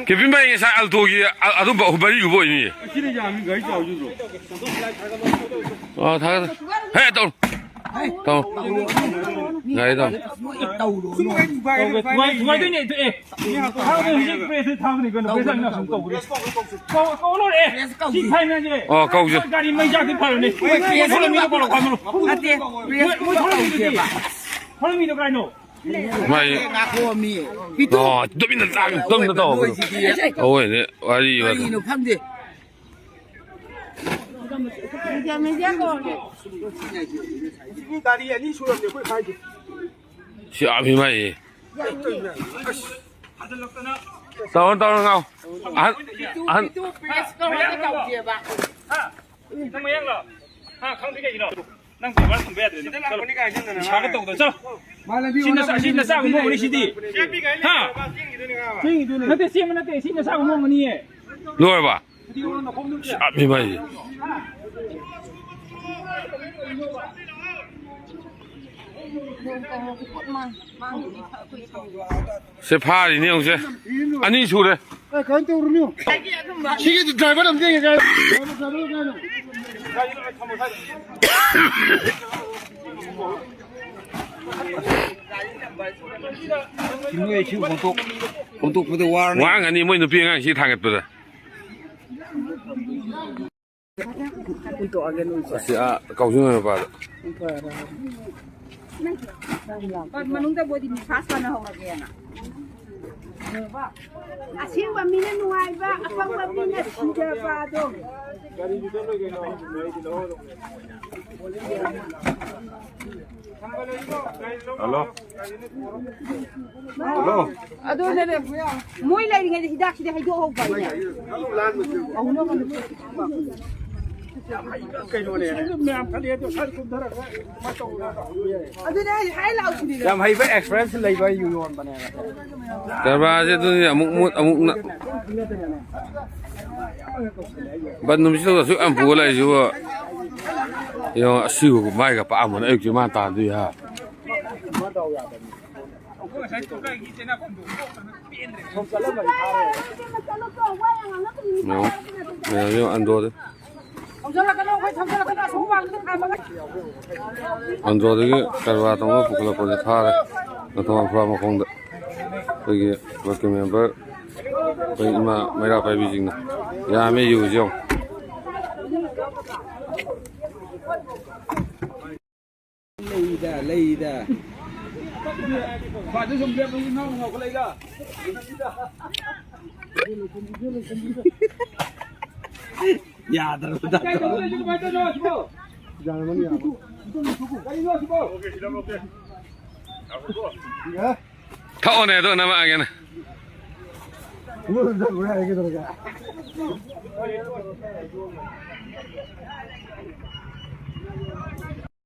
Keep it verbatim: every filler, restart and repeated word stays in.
Cabin ꯚꯥꯏ, ꯉꯁꯥꯏ ꯑꯜꯇꯣꯒꯤ ꯑ-, ꯑꯗꯨꯝꯕ ꯑꯍꯨꯝ ꯃꯔꯤꯒꯨꯝꯕ ꯑꯣꯏꯅꯤꯌꯦ꯫ ꯑꯁꯤꯅ ꯌꯥꯝꯃꯤ, ꯒꯥꯔꯤ ꯆꯥꯎꯁꯤꯗ꯭ꯔꯣ? ꯑꯥ, ꯊꯥꯒꯠꯂꯦ꯫ ꯍꯦ, ꯇꯧ꯫ ꯇꯧ꯫ ꯒꯥꯔꯤ ꯇꯧ꯫ ꯊꯨꯒꯥꯏ-, ꯊꯨꯒꯥꯏꯗꯣꯏꯅꯦ, ꯑꯦ꯫ ꯊꯥꯕꯅꯦ, ꯍꯧꯖꯤꯛ ꯄ꯭ꯔꯦꯁꯇ ꯊꯥꯕꯅꯤ ꯀꯩꯅꯣ, ꯄ꯭ꯔꯦꯁ ꯑꯉꯥꯡ ꯁꯨꯝ ꯀꯧꯕꯗꯣ꯫ ꯀꯧ-, ꯀꯧ ꯂꯣꯏꯔꯦ, ꯑꯦ꯫ ꯁꯤ ꯊꯥꯏꯅꯁꯦ꯫ ꯑꯣ, ꯀꯧꯁꯦ꯫ ꯒꯥꯔꯤ ꯃꯩ ꯆꯥꯛꯇꯤ ꯐꯔꯕꯅꯦ꯫ ꯃꯣꯏ ꯊꯣꯛꯂꯝꯃꯤꯗꯣ ꯀꯧꯔꯣ, ꯈꯣꯠꯂꯣ꯫ ꯅꯠꯇꯦ, ꯄ꯭ꯔꯦꯁ ꯃꯣꯏ ꯊꯣꯛꯂꯝꯃꯤꯗꯨꯗꯤ꯫ ꯊꯣꯛꯂꯝꯃꯤꯗꯣ ꯀꯥꯏꯅꯣ? ꯃꯥꯏ ꯉꯥꯈꯣꯃꯤ꯫ ꯄꯤꯇꯨ꯫ ꯑꯣ, ꯇꯨꯃꯤꯟꯅ ꯆꯥꯛ ꯇꯨꯃꯤꯟꯅ ꯇꯧ꯫ ꯅꯣꯏꯁꯤꯗꯤ꯫ ꯑꯑꯣꯏꯅꯦ, ꯋꯥꯔꯤ ꯋꯥꯔꯤ꯫ ꯀꯔꯤꯅꯣ ꯈꯪꯗꯦ꯫ ꯃꯤꯗꯤꯌꯥ, ꯃꯤꯗꯤꯌꯥ ꯀꯧꯔꯒꯦ꯫ ꯁꯤꯒꯤ ꯒꯥꯔꯤ ꯑꯅꯤ ꯁꯨꯔꯕꯅꯦ ꯑꯩꯈꯣꯏ ꯐꯥꯏꯁꯦ꯫ ꯁꯤ ꯌꯥꯝꯃꯤ ꯃꯥꯏ꯫ ꯇꯧꯔꯣ, ꯇꯧꯔꯣ, ꯉꯥꯎ꯫ ꯑꯍꯟ, ꯄꯤꯇꯨ, ꯑꯍꯟ꯫ ꯄꯤꯇꯨ ꯄ꯭ꯔꯦꯁ ꯀꯧꯔꯒ ꯇꯧꯒꯦꯕ꯫ ꯍꯥ? ꯅꯪ ꯃꯌꯥꯡꯂꯣ? ꯍꯥ, ꯈꯪꯗꯦ ꯀꯩꯒꯤꯅꯣ? ꯅꯪ ꯕꯦꯕꯥꯔ ꯊꯝꯕ ꯌꯥꯗ꯭ꯔꯦ꯫ ꯅꯪ ꯆꯠꯂꯣ꯫ ꯅꯤꯁꯥꯒ ꯇꯧꯗꯅ, ꯆꯠꯂꯣ꯫ ꯁꯤ ꯅꯆꯥ-, ꯁꯤ ꯅꯆꯥꯒꯨꯝꯕ ꯑꯣꯏꯔꯦ ꯁꯤꯗꯤ꯫ ꯍꯥ? ꯅꯠꯇꯦ, ꯆꯦꯟꯕ ꯅꯠꯇꯦ, ꯁꯤ ꯅꯆꯥꯒꯨꯝꯕ ꯑꯣꯏꯔꯝꯒꯅꯤꯌꯦ꯫ ꯂꯣꯏꯔꯕ? ꯁꯤ ꯌꯥꯝꯃꯤ ꯃꯥꯏꯁꯦ꯫ ꯁꯦ ꯐꯥꯔꯤꯅꯦ ꯌꯦꯡꯉꯨꯁꯦ꯫ ꯑꯅꯤ ꯁꯨꯔꯦ꯫ ꯑꯦ, ꯀꯩꯅꯣ ꯇꯧꯔꯨꯅꯨ꯫ ꯁꯤꯒꯤ ꯗ꯭ꯔꯥꯏꯚꯔ ꯑꯝꯇ ꯌꯦꯡꯒꯦ꯫ ꯗ꯭ꯔꯥꯏꯚꯔ, ꯗ꯭ꯔꯥꯏꯚꯔ ꯀꯥꯏꯅꯣ? ꯃꯣꯏ ꯁꯤ ꯍꯣꯡꯇꯣꯛ-, ꯍꯣꯡꯇꯣꯛꯄꯗ ꯋꯥꯔꯅꯤ꯫ ꯋꯥꯔꯝꯒꯅꯤ ꯃꯣꯏ ꯅꯨꯄꯤ ꯑꯉꯥꯡ ꯁꯤ ꯊꯥꯡꯒꯠꯄꯗ꯫ ꯍꯨꯟꯇꯣꯛꯑꯒꯦ ꯅꯣꯏꯁꯦ꯫ ꯑꯁꯤ ꯑꯥ ꯀꯥꯎꯖꯤꯡ ꯑꯣꯏꯅ ꯄꯥꯗ꯫ ꯍꯣꯏ, ꯃꯅꯨꯡꯗ ꯕꯣꯗꯤ ꯃꯁꯥꯁ ꯁꯥꯟꯅꯍꯧꯔꯒꯦꯅ꯫ ꯑꯁꯦꯡꯕ ꯃꯤꯅ ꯅꯨꯡꯉꯥꯏꯕ, ꯑꯄꯪꯕ ꯃꯤꯅ ꯁꯤꯗꯕ ꯑꯗꯣ꯫ ꯍꯜꯂꯣ꯫ ꯍꯜꯂꯣ꯫ ꯑꯗꯨꯅꯅꯦ, ꯃꯣꯏ ꯂꯩꯔꯤꯉꯩꯗ ꯍꯤꯗꯥꯛꯁꯤꯗꯤ ꯍꯩꯗꯣꯛꯍꯧꯕ ꯍꯥꯏꯅꯦ꯫ ꯑꯗꯨꯅꯦ ꯍꯥꯏ, ꯍꯥꯏ ꯂꯥꯎꯁꯤꯅꯦ꯫ ꯌꯥꯝ ꯍꯩꯕ ꯑꯦꯛꯁꯄꯔꯤꯌꯦꯟꯁ ꯂꯩꯕ ꯌꯨ ꯌꯣꯟꯕꯅꯦꯕ꯫ ꯀꯔꯕꯥꯔꯁꯦ ꯑꯗꯨꯅꯤ, ꯑꯃꯨꯛ ꯃꯨꯠ, ꯑꯃꯨꯛ ꯅ-, ꯕꯟ ꯅꯨꯃꯤꯠꯁꯤꯗ ꯑꯁꯨꯛ ꯌꯥꯝ ꯄꯨꯔ ꯂꯩꯔꯤꯁꯤꯕꯨ꯫ ꯌꯦꯡꯉꯣ, ꯑꯁꯤꯕꯨ ꯃꯥꯏꯒ ꯄꯥꯛꯑꯝꯕꯅ ꯑꯌꯨꯛꯁꯤ ꯃꯥ ꯇꯥꯗꯣꯏ ꯍꯥ꯫ ꯌꯦꯡꯉꯣ, ꯃꯌꯥꯝ ꯌꯦꯡꯉꯣ, ꯑꯟꯗ꯭ꯔꯣꯗ꯫ ꯊꯧꯖꯜꯂꯛꯀꯅꯣ, ꯑꯩꯈꯣꯏ ꯊꯧꯖꯜꯂꯛꯀꯅꯣ, ꯑꯁꯣꯝ ꯃꯃꯥꯡꯗ ꯈꯥꯝꯃꯒ꯫ ꯑꯟꯗ꯭ꯔꯣꯗꯒꯤ ꯀꯔꯕꯥꯔ ꯇꯧꯅꯕ ꯄꯨꯈꯠꯂꯛꯄꯁꯦ ꯐꯥꯔꯦ, ꯅꯊꯣꯡ ꯐꯨꯔꯥ ꯃꯈꯣꯡꯗ꯫ ꯑꯩꯈꯣꯏꯒꯤ ꯀ꯭ꯂꯕꯀꯤ ꯃꯦꯝꯕꯔ, ꯑꯩꯈꯣꯏ ꯏꯃꯥ ꯃꯩꯔꯥ ꯄꯥꯏꯕꯤꯁꯤꯡꯅ꯫ ꯌꯥꯝꯃꯦ ꯌꯨꯁꯦ ꯌꯦꯡꯉꯣ꯫ ꯂꯩꯗ, ꯂꯩꯗ꯫ ꯌꯥꯗ꯭ꯔꯕꯗ꯫ ꯊꯛꯑꯣꯅꯦ, ꯑꯗꯣ ꯅꯃꯥꯒꯦꯅ꯫